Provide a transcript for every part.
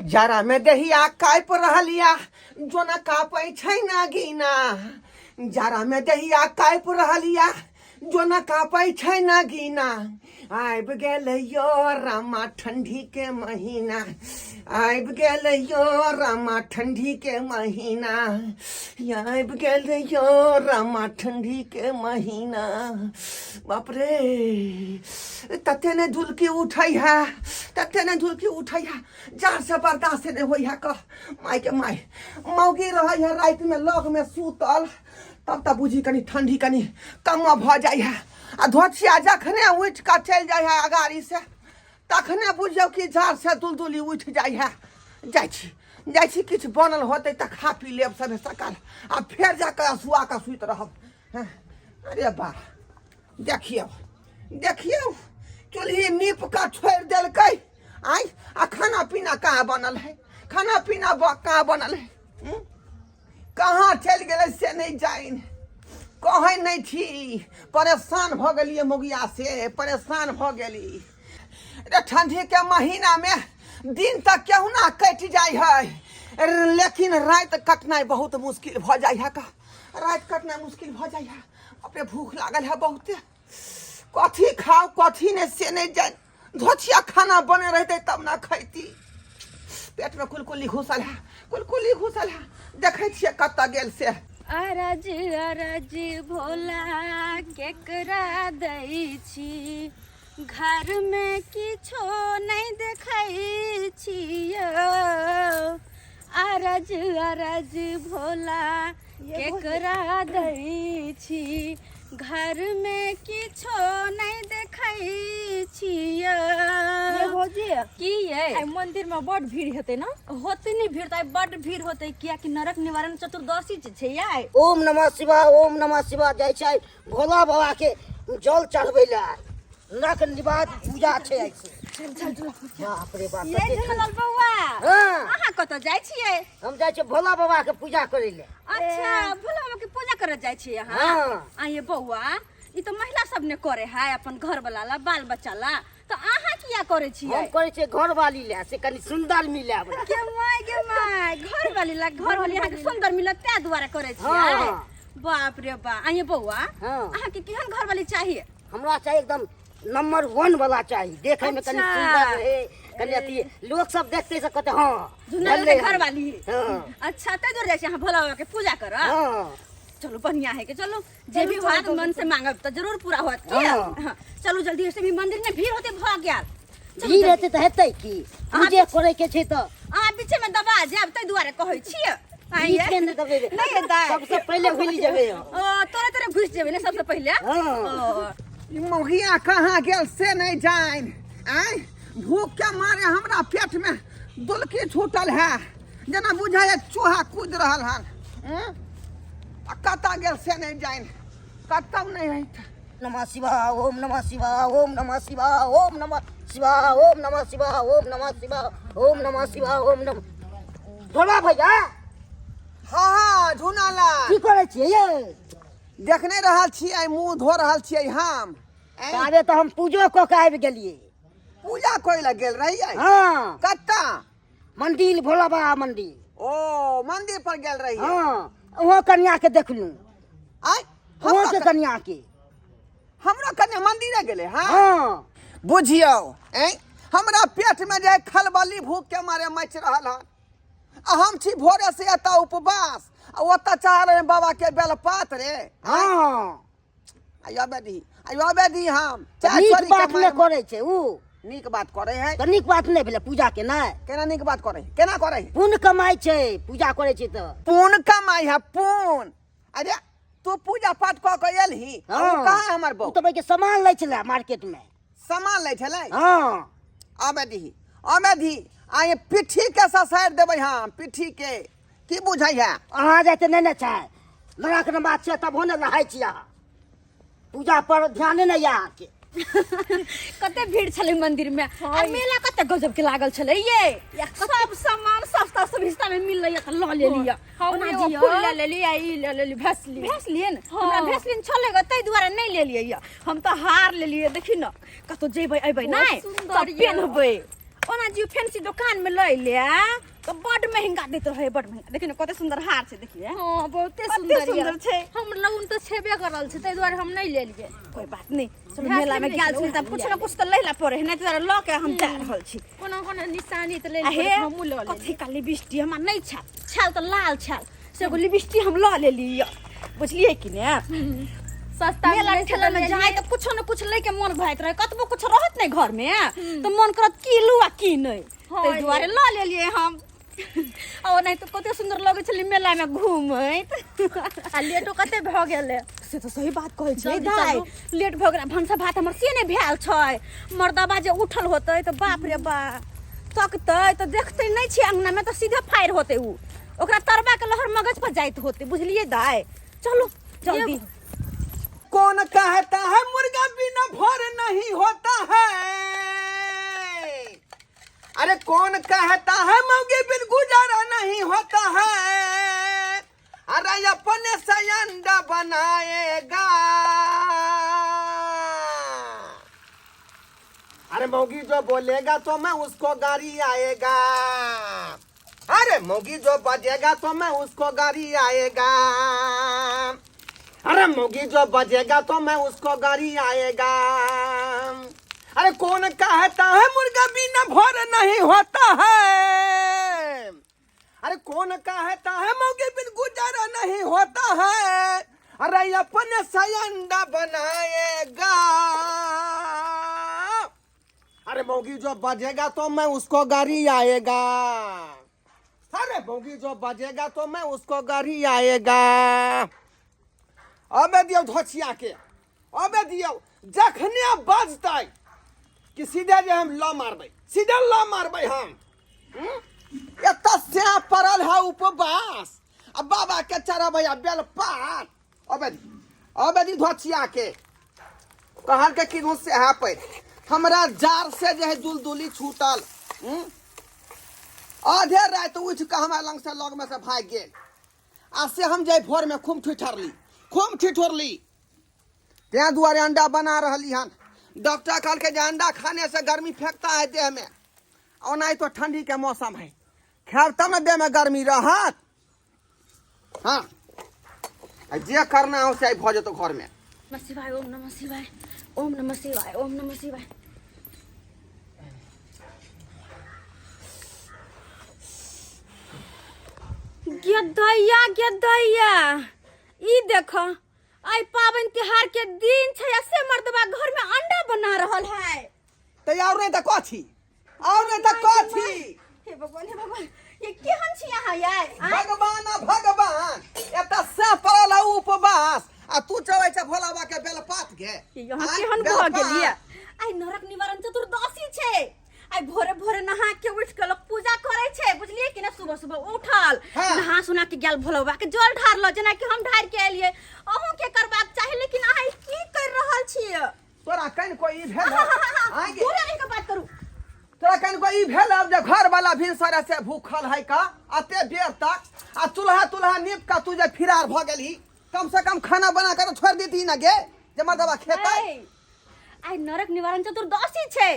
जाड़ा में दहिया कापि रहल या जोना कापै छै ना गीना। जाड़ा में दहिया कापि रहल या जोना कापै छै ना गीना। आबि गेलै यो रामा ठंडी के महीना, आबि गेलै यो रामा ठंडी के महीना, आबि गेलै यो रामा ठंडी के महीना। बाप रे, तते ने झुलकी उठै है, तते ने झुलकी उठै है, जाड़ से बर्दाश्त नहीं होइ है। कह माय के माय, मौगी रहै है राति में लग में सुतल, तब तऽ बुझी कनी ठंडी कनी कम भऽ जाइ है। आ धोछिया जखने उठि कऽ चलि जाइ है अगाड़ी से, तखने बुझियौ कि जाड़ से दुलदुली उठि जाइ है। जाइ छी, जाइ छी, किछु बनल होतै तऽ खा पी लेब सभे सकाल, आ फेर जा कऽ सुआ कऽ सुति रहब। हँ, अरे वाह, देखियौ देखियौ, चूल्ही नीप कऽ छोड़ि देलकै। आइ आ खाना पीना कहाँ बनल है? खाना पीना कहाँ बनल है? हूँ? कहाँ चलि गेलै से नहि जानि, कहै नहि छी। परेशान भऽ गेलियै मोगिया से, परेशान भऽ गेली रे। ठंडीके महीनामे दिन तऽ केहुना कटि जाइ है, लेकिन राति कटनाइ बहुत मुश्किल भऽ जाइ है। का राति कटनाइ मुश्किल भऽ जाइ है। अपने भूख लागल है बहुते, कथी खाउ कथी नहि से नहि जानि। धोछिया खाना बने रहते तब ना खैती। पेट में कुलकुली घुसल है, कुलकुली घुसल है। देखै छियै कतऽ गेल से। अरज अरज भोला केकरा दै छी, घरमे किछो नहि देखै छियौ। अरज अरज भोला केकरा दै छी, घरमे किछो नहि देखै छियौ। ये भौजी, की ये? आइ मंदिर में बड भीड़ हेतै ना? होतै नहि भीड़ तऽ आइ बड भीड़ होतै, कियाकि नरक निवारण चतुर्दशी जे छै आइ। ओम नमः शिवाय, ओम नमः शिवाय। जाइ छै भोला बाबा के जल चढ़बै लए, नरक निवारण पूजा छै आइ से। बाप रे बाप, ये कते ठंड। झुनल बौआ, हाँ। अहाँ कतऽ जाइ छियै? हम जाइ छियै भोला बाबा के पूजा करै लए। अच्छा, भोला बाबा के पूजा करऽ जाइ छियै अहाँ? हाँ। आ ये बौआ, ई तऽ महिला सब ने करे है अपन घर वाला ला, बाल बच्चा ला, तऽ अहाँ किया करे छियै? हम करै छियै घर वाली लए, से कनि सुंदर मिले हमरा। गे माय गे माय, घर वाली ला, घर वाली अहाँके सुंदर मिलत तै दुआरे करे छियै? हाँ। बाप रे बा। आ ये बौआ, हाँ। अहाँके केहन घर वाली चाहिए? हमरा चाही एकदम नंबर वन वाला चाही, देखे में कनि सुंदर रहे, कनि अथी लोग सब देखते से कहते हाँ झुना भेलै घर वाली। हाँ। अच्छा, तै दुआरे जाइ छी अहाँ भोला बाबा के पूजा करऽ? हाँ। चलू बढ़िया है के चलू, जे भी होत मन से मांगब तऽ जरूर पूरा होत की? हाँ। हाँ, चलू जल्दी, ऐसे भी मंदिर में भीड़ होते भऽ गेल। चलू भीड़ जल्दी। हेतै तऽ हेतै की, पूजे करे के छै तऽ। अहाँ पीछे में दबा जायब तै दुआरे कहै छियै। बीच में नहि दबेबै। नहि हेतै। सबसे पहिले घुलि जेबै हम। ओ तोरे तोरे घुसि जेबै ने सबसे पहिले? हाँ। ओ। ई मौगिया कहाँ गेल से नहि जानि। आँय, भूख के मारे हमरा पेट में दुलकी छूटल है, जेना बुझाइ चूहा कूदि रहल हन। हूँ? आ कतऽ गेल से नहि जानि, कतौ नहि है। नमः शिवाय, ओम नमः शिवाय, ओम नमः शिवाय, ओम नमः शिवाय, ओम नमः शिवाय, ओम नमः शिवाय, ओम नमः शिवाय, ओम नमः। भोला भैया। हाँ हाँ झुनालाल, की करै छियै ये? देख नहि रहल छियै, मुँह धो रहल छियै हम। ताबे तऽ हम पूजो कऽ के आबि गेलियै। पूजा करे लए गेल रहियै? हाँ। कतऽ? मंदिर, भोला बाबा मंदिर। ओ मंदिर पर गेल रहियै? हाँ, ओहो कन्या के देखलहुँ। आय, ओहो के कन्या के। हमरो कन्या मंदिरे गेलै? हाँ। हाँ। बुझियौ, ऐं हमरा पेट में जे खलबली भूख के मारे मचि रहल हन, आ हम छी भोरे से एतऽ उपवास, आ ओतऽ चाह रहे बाबा के बेलपात रे। हाँ। आयो बेदी, आयो बेदी, हम चाय नीक छोड़ी के बात नहि मारि- करै छै उ। नीक बात करे है? तऽ नीक बात नहि भेलै पूजा के? नहि। केना नीक बात करे है? केना करे है? पुण्य कमाइ छै पूजा करै छै तऽ। पुण्य कमाइ है, पुण्य। अरे तू पूजा पाठ कऽ के एलही, आ उ हाँ। कहाँ है हमर उ बहू? तऽ भाई के सामान लै छलै मार्केट में। सामान लै छलै? हाँ। आबे दीही, आबे दीही, आ ये पिट्ठी के ससारि देबै हम, पिट्ठी के। की बुझै है? अहाँ जाइते नहि ने छै, नरक नमाज छै तबो ने नहाइ छी अहाँ, पूजा पर ध्याने नहि यऽ अहाँके। कते भीड़ छलै मंदिर में आ मेला कते गजब के लागल छलै ये सब सामान सस्ता सुविस्ता में मिललै त ल लेलियै। हम ओना एगो जियो। फूल ले लेली आ ई ले लेली भसली। भेसलिन? हमरा भेसलिन छलै ग, ताहि दुआरे नहि लेलियै यऽ। हम तऽ हार लेलियै, देखी न, कतौ जेबै अयबै बहुत नहि सुन्दर तऽ यऽ। पेन्हबै। ओना जियो फैंसी दोकान में लै ले तऽ बड महंगा दैत रहै, बड महंगा। देखी न कते सुन्दर हार छै, देखिए। हाँ, बहुते कते सुन्दर यऽ। सुन्दर छै। हम लगुन तऽ छेबे करल छै, ताहि दुआरे हम नहि लेलियै। कोई बात नहीं, चलू। भेसलीन मेला में नहि गेल छलै, छी तऽ उएह कुछ न कुछ तऽ लै ला पड़े है, नहि तऽ लऽ के हम जा रहल छी। कोनो कोनो निशानी तऽ ले आ हे, हमहूँ लऽ लेलियै। कथी का लिपस्टिक हमरा नहि छल, छल तऽ लाल छल, से एगो लिपस्टिक हम लऽ लेली यऽ, बुझलियै कि ने? सस्ता मेला मिलै छै ठेला में तऽ जाय तऽ कुछो न कुछ लै के मन भइत रहे। कतबो कुछ रहत नहि घर में तऽ मन करत की लू आ की नहि। हाँ, ताहि दुआरे लऽ लेलियै हम। आ ओनाहि तऽ कते सुन्दर लगै छलै मेला में घूमैत। आ लेटो कते भऽ गेलै। से तऽ सही बात कहै छै जल्दी दाइ। चलू। लेट भऽ गेलै, भनसा भात हमर से नहि भेल छै। मर्दबा जे उठल होतै तऽ बाप रे बा, तकतै तऽ देखतै नहि छै अंगना में तऽ सीधे फायर होतै उ, ओकरा तरबा के लहर मगज पर जाइत होतै, बुझलियै दाइ? चलू जल्दी। कौन कहता है मुर्गा बिना भोर नहीं होता है? अरे कौन कहता है मौगी बिन गुजारा नहीं होता है? अरे अपने से अंडा बनाएगा, अरे मौगी जो बोलेगा तो मैं उसको गाड़ी आएगा। अरे मौगी जो बजेगा तो मैं उसको गाड़ी आएगा। अरे मौगी जो बजेगा तो मैं उसको गाड़ी आएगा। अरे कौन कहता है मुर्गा बिना भोर नहीं होता है? अरे कौन कहता है मौगी बिन गुजारा नहीं होता है? अरे अपने से अंडा बनाएगा, अरे मौगी जो बजेगा तो मैं उसको गाड़ी आएगा। अरे मौगी जो बजेगा तो मैं उसको गाड़ी आएगा। अबे दियौ धोछिया के, अबे दियौ। जखने बजतै कि सीधे जे हम ल मारबै, सीधे ल मारबै हम। एतऽ से पड़ल है उपवास आ बाबा के चढ़बै आ बेलपात। अबे दी, अबे दी धोछिया के। कहल के कि से है पे हमरा जार से जे है दुलदुली छूटल। आधे राति उठि कऽ हमरा लग से लग में से भागि गेल आ से हम जे भोर में खूब ठिठरली, खूब ठिठुरली। तें दुआरे अंडा बना रहली हन। डॉक्टर कहलकै जे अंडा खाने से गर्मी फेंकता है देह में। ओना तो ठंडी के मौसम है, खायब तब ने देह में गर्मी रहत। हाँ, आ जे करना हो से भऽ जेतौ घर में। नमः शिवाय, ओम नमः शिवाय, ओम नमः शिवाय, ओम नमः शिवाय। गेदैया गेदैया, ई देख, आइ पाबनि तिहार के दिन छै आ से मर्दबा घर में अंडा बना रहल है। तऽ आओर नहि तऽ कथी, आओर नहि तऽ कथी? हे भगवान, हे भगवान, ये केहन छी अहाँ यार? आँय? भगवान आ भगवान, एतऽ से पड़ल है उपवास आ तू चढ़ै छै भोला बाबा के बेलपात के। ये यहाँ आँय, केहन भऽ बेलपात। गेलियै? आइ नरक निवारण चतुर्दशी छै। आइ भोरे भोरे नहा के उठ के लोग पूजा करे छै, बुझलियै कि ना? सुबह सुबह उठल, हाँ। नहा सुना के गेल, भोला बाबा के जल ढारल, जेना कि हम ढार के एलियै, अहूँ के करबाक चाही, लेकिन अहाँ ई की कर रहल छियै? तोरा कनि कोई ई भेल है? आँय गे? दूरे रहि के बात करू। तोरा कनि कोई ई भेल अब जे घर वाला भिनसरे से भूखल है का अते बेर तक आ चूल्हा तुल्हा नीप का तू जे फिरार भऽ गेलही? कम से कम खाना बना के तो छोड़ देती ना गे जे मर्दबा खेतै। ऐ, आइ नरक निवारण चतुर्दशी छै,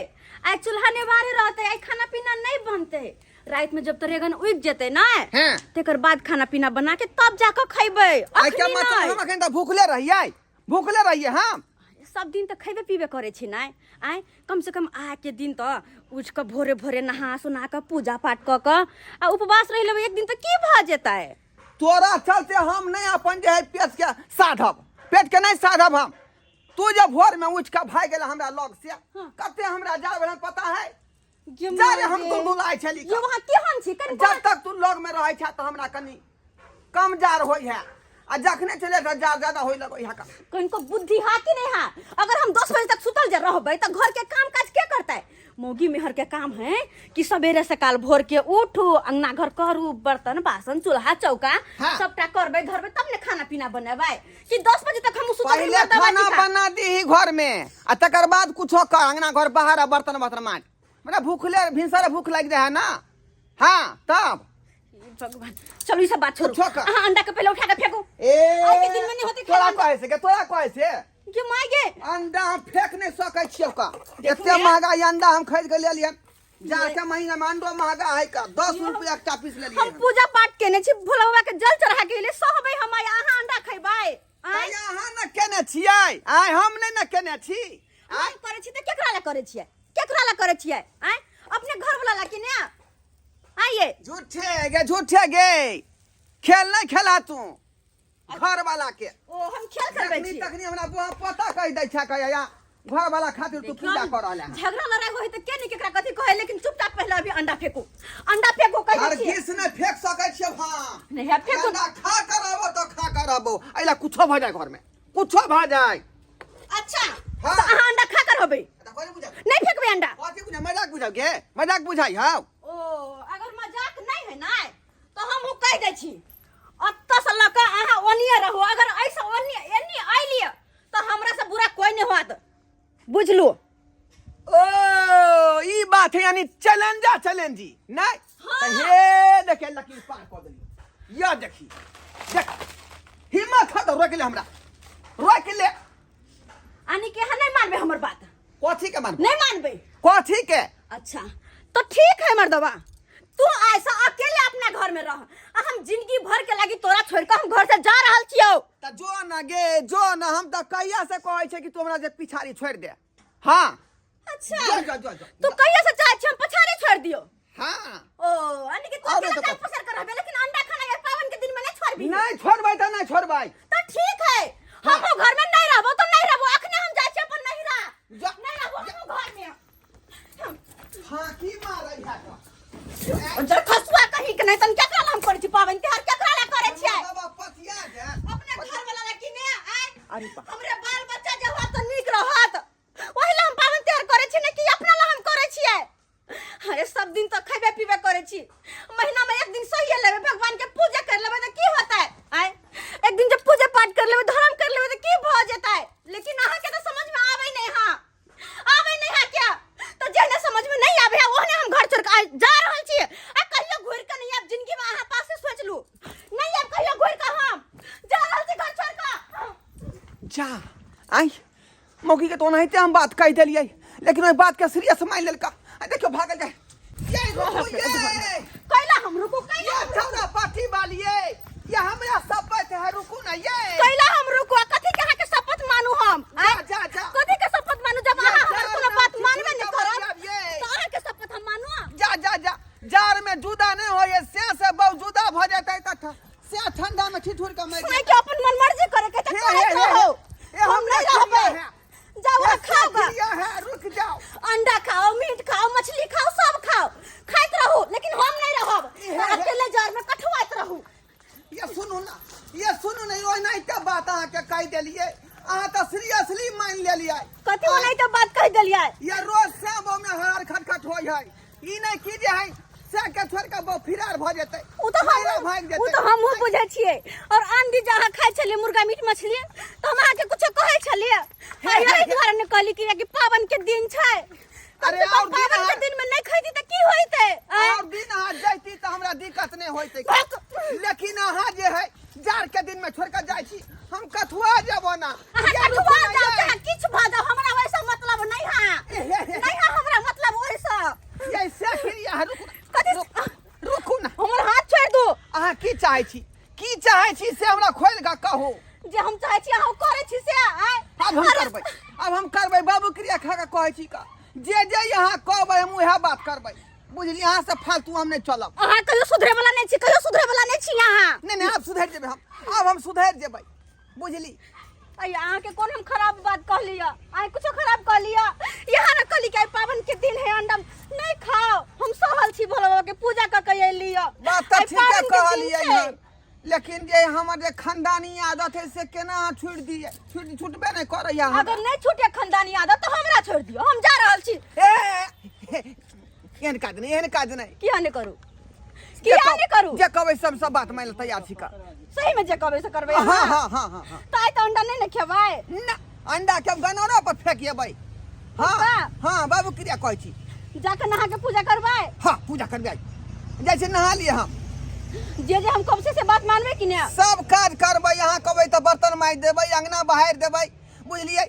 आइ चूल्हा नेबारे रहतै, आइ खाना पीना नहीं बनतै। रात में जब तरेगन उगि जेतै ना, हाँ। तेकर बाद खाना पीना बना के तब जाके खैबै। आइ के अखनी मतलब नहि। हम अखन तऽ भूखले रहियै, भूखले रहियै हम। सब दिन तऽ खैबे पीबे करै छी ने, आँय? कम से कम आइ के दिन तऽ उठि कऽ भोरे भोरे नहा सुना कऽ पूजा पाठ कऽ कऽ आ उपवास रहि लेबै एक दिन तऽ की भऽ जेतै? तोरा चलते हम नहि अपन जे है पेट के साधब, पेट के नहि साधब हम। तू जे भोर में उठ के भागि गेल हमरा लग से, कते हमरा जाय भेल पता है? जा रे, हम दुलदुलाइ छली। ये वहाँ केहन छी कनि? जब तक तू लग में रहै छ तऽ हमरा कनि कम जार होइ है आ जखने चले तऽ जार ज्यादा होइ लगै है। कनिको बुद्धि हा कि नहीं हा? अगर हम 10 बजे तक सुतल जे रहबै तऽ घर के काम काज के करतै? मौगी मेहर के काम है कि सवेरे सकाल भोर के उठू, अंगना घर करू, बर्तन बासन चूल्हा चौका हाँ। सबटा करबै धरबै तब ने खाना पीना बनेबै। कि 10 बजे तक हम सुतल पहिले खाना बना दीही घर में आ तकर बाद कुछो कर, अंगना घर बाहर आ बर्तन बर्तन माज। हमरा भूखले भिनसरे भूख लागि जाइ है ना। हाँ तब भगवान, चलू ई सब बात छोड़ू। कुछो कर। अहाँ अंडा के पहिले उठा के फेंकू। ए आइ के दिन में नहीं होती तोरा खाना। कहै से के तोरा कहै से के माय गे अंडा हम फेंक नहीं सकै छियै का। देखू एते ने। महंगा ई अंडा हम खरीद के लेलियै। जाड़ के महीना में अंडो महंगा है का, 10 रुपया एकटा पीस लेलियै। हम पूजा पाठ केने छी, भोला बाबा के जल चढ़ा के एलियै, सहबै हम आइ, अहाँ अंडा खैबै? आँय? आइ अहाँ ने केने छियै, आइ हम नहि ने केने छी। हम करै छी तऽ केकरा लए करै छियै? केकरा लए करै छियै? आँय, अपने घर वाला लए कि ने? आइए झूठे गे, झूठे गे, खेल नहीं खेला तू घर वाला के। ओ हम खेल खेलबै तखनी छी। तखनी हमरा बुआ पोता कहि दै छै, कहैया घर वाला खातिर तू पूजा कर रहल है। झगड़ा लड़ाई होय तऽ के नहीं केकरा कथी कहै, लेकिन चुपचाप पहिले अभी अंडा फेंकू, अंडा फेंकू कहै छी। हरगिज नहि फेंक सकै छियै हम। नहीं, है फेंकू। अंडा खा कर रहबो तऽ खा कर रहबो, एहि ला कुछो भऽ जाय घर में, कुछो भऽ जाय। अच्छा, हाँ। तऽ अहाँ अंडा खा कर रहबै? तऽ कोई बुझाउ? नहीं फेंकबै अंडा? कथी बुझाउ? मजाक बुझाउ गे, मजाक बुझाइ हौ। ओ अगर मजाक नहीं है ना तो हम कहि दै छी, अतऽ से लऽ कऽ अहाँ ओनिये रहू, अगर एहिसँ ओनिये एनी अइलियै तऽ हमरा से बुरा कोई नहीं होत, बुझलू? ओ ई बात है, यानी चैलेंजा चैलेंजी नहीं। हाँ। तऽ हे देखे लकीर पार कऽ देलियै। यह देखी, देख हिम्मत है तऽ रोक ले हमरा, रोक ले। यानी कि अहाँ नहीं मानबै हमर बात? कथी के मानबै? नहीं मानबै। कथी के? अच्छा तो ठीक है मर्दवा, तू ऐसा अकेले अपना घर में रह, आ हम जिंदगी भर के लागी तोरा छोड़ के हम घर से जा रहल छियौ। तऽ जो न गे, जो न, हम तऽ कहिया से कहै छै कि तू हमरा जे पिछाड़ी छोड़ि दे। हाँ। अच्छा। जो, जो, जो, जो। तू कहिया से चाहे छी हम पछाड़ी छोड़ दियो? हाँ। ओ यानी कि तू आरो अकेला तो टांग कथी? पसार कर रहबे, लेकिन अंडा खाना यार पावन के दिन में नहीं छोड़बी? नहीं छोड़बै तऽ नहीं छोड़बै। तो ठीक है, हम हाँ। घर में नहीं रहबो तो नहीं रहबो, अखने हम जाइ छी अपन नहिरा। जा। नहीं रहबो हम घर में। फांकी मारै है तो। जर खसुआ कहीं के नहीं तन केकरा ला हम करै छी पावन तिहार, केकरा ला करै छियै? बाबा पतिया जायत। अपने घर वाला ला कि ने? आय अरे बा। हमरे बाल बच्चा जे होत तऽ नीक रहत, ओहि ला हम पावन तिहार करै छी, ने कि अपना ला हम करै छियै। अरे सब दिन तऽ खैबे पीबे करै छी, महीना में एक दिन सहिए लेबै, भगवान के पूजा कर लेबै तऽ की होतै? आय एक दिन जे पूजा पाठ कर लेबै, धर्म कर लेबै तऽ की भऽ जेतै? लेकिन अहाँ के तऽ समझ में आबै नहीं। हाँ आबै नहीं है क्या? तऽ जेहने समझ में नहीं आबै है ओहने हम घर छोड़ के जा रहल छी, आ कहियो घुरि के नहीं आयब जिंदगी में। अहाँ पास से सोच लू, नहीं आयब कहियो घुरि के, हम जा रहल छी घर छोड़ के। जा आई मौगी के तो ओनाहिते हम बात कहि देलियै, लेकिन ओहि बात के सीरियस मानि लेलका। आ देखियौ भागल जाय। ये रुकू ये। कैला हम रुकू? कैला ये हम रुकू? छौड़ा पाठी वालिये, ये हमरा शपथ है, रुकू ना ये। कैला हम रुकू? आ कथी के अहाँके शपथ मानू हम? जा, जा, जा। कथी के शपथ मानू जब ये अहाँ जा, हमर कोनो जा, बात जा, मानबे जा, नहि करब? जा, ये। तऽ अहाँके शपथ हम मानू? जा, जा, जा। जाड़ में जुदा नहीं होइए, से से बहु जुदा भऽ जेतै तऽ से ठंडा में ठिठुर के मरि सुनै के अपन मनमर्जी करे के तऽ हे, कहैत हे, हे, रहू। हे, हम हमरा नहि रहबै। क्रिया है। जाओ ये अहाँ खाओ गा। क्रिया है, रुक जाओ। अंडा खाओ, मीट खाओ, मछली खाओ, सब खाओ, खाइत रहू, लेकिन हम नहीं रहब। हे, हे। अकेले जार में कठुआइत रहू। ये सुनू ना, ये सुनू ना, ओनाहिते बात अहाँके कहि देलियै, अहाँ तऽ सीरियसली मानि लेलियै। कथी ओनाहिते बात कहि देलियै? ये रोज से बहु में हरार खटखट होइ है, ई नहि की जे है से के छोड़ के बहु फिरार भऽ जेतै, ओ तऽ नैहरा हम भागि ओ जेतै। तऽ हमहूँ बुझै छियै। और आन दिन जे अहाँ खाइ छलियै मुर्गा मीट मछली तऽ हम अहाँके कुछो कहै छलियै? हे, आ एहि हे। दुआरे ने कहली कि पाबनि के दिन छै। कम अरे से कम और दिन पाबनि के दिन में नहीं खैती तऽ की होइतै? आँय? और दिन अहाँ जैती तऽ हमरा दिक्कत नहि होइतै, भक। लेकिन अहाँ जे है जाड़ के दिन में छोड़ के जाइ छी, हम कथुआ जेबो ना। अहाँ ये रुकू कठुआ ना, जाओ ये। चाहे किछु भऽ जाओ, हमरा ओहिसँ मतलब नहीं है, हे, हे, नहीं है हमरा मतलब ओहिसँ। ये से क्रिया है, रुकू ना, कथी? रुकू ना। हमर हाथ छोड़ि दू। अहाँ की चाहै छी, की चाहै छी से हमरा खोलि कऽ कहू। जे हम चाहै छी अहाँ करै छी से। आँय? आब हम अरे, करबै, आब हम करबै। बाबू क्रिया खा कऽ कहै छी का, जे जे अहाँ कहबै हम उएह बात करबै, बुझलियै? अहाँ से फालतू हम नहि चलब। अहाँ कहियो सुधरे वाला नहीं छी, कहियो सुधरे वाला नहीं छी अहाँ। नहि नहि, आब सुधरि जेबै हम, आब हम सुधरि जेबै, बुझली? अय अहाँ के कोन हम खराब बात कहलियै? अहाँ कुछो खराब कहलियै? यहाँ न कहली कि आइ पाबनि के दिन है, अंडा नहीं खाओ, हम सहल छी, भोला बाबा के पूजा कऽ के एलियै। बात तऽ आइ ठीके पाबनि के दिन कहलियै छै। हन, लेकिन जे हमर जे खानदानी आदत है से केना अहाँ छोड़ि दियै? छुटबे नहि करैया हमरा। अगर नहीं छूटे खानदानी आदत तऽ हमरा छोड़ि दियौ, हम जा रहल छी। ए एहन काज नहि, एहन काज नहि। किया नहि करू? किया नहि करू? जे कहबै सब सब बात मानि लए तैयार छी का। सही में जे कहबै से करबै? हाँ। अहाँ? हाँ हाँ हाँ हाँ। तऽ आइ तऽ अंडा नहि ने खेबै? ना, अंडा के हम गनौरा पर फेंक एबै। हाँ। पक्का? हाँ बाबू, क्रिया कहै छी। जाके नहा के पूजा करबै? हाँ, पूजा करबै। जाइ छी, नहा लिए हम। जे जे हम कब से बात मानबै कि नहि? सब काज करबै। अहाँ कहबै तऽ बर्तन माजि देबै, अंगना बहारि देबै, बुझलियै?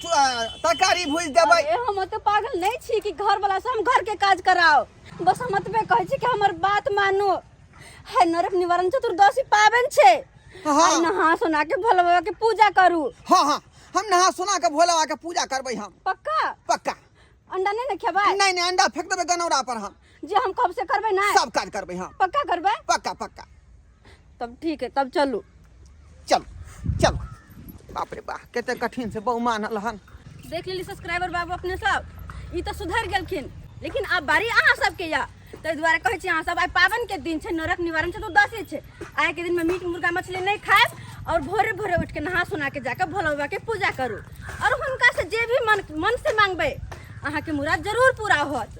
तरकारी भूजि देबै। अरे हम ओते पागल नहीं छी कि घर वाला से हम घर के काज कराओ। बस हम एतबे कहै छी कि हमर बात मानू। है नरक निवारण चतुर्दशी पाबनि छै। हाँ। आइ नहा सोना के भोला बाबा के पूजा करू। हाँ हाँ, हम नहा सोना के भोला बाबा के पूजा करबै हम। पक्का? पक्का। अंडा नहीं ने खेबै? नहीं नहीं, अंडा फेंक देबै गनौरा पर हम। जे हम कब से करबै ना? सब काज करबै हम। पक्का करबै? पक्का पक्का। तब ठीक है, तब चलू। चलो चलो। बाप रे बाप, कते कठिन से बहु मानल हन। देख लेली सब्सक्राइबर बाबू अपने सब, ई तऽ सुधरि गेलखिन, लेकिन आब बारी अहाँ सबके या। ताहि दुआरे कहै छी अहाँ सब, आइ पाबनि के दिन छै, नरक निवारण चतुर्दशी छै। आइ के दिन में मीट मुर्गा मछली नहीं खायब और भोरे भोरे उठ के नहा सोना के जाके भोला बाबा के पूजा करू और हुनका से जे भी मन मन से मांगबै, अहाँ के मुराद जरूर पूरा होत।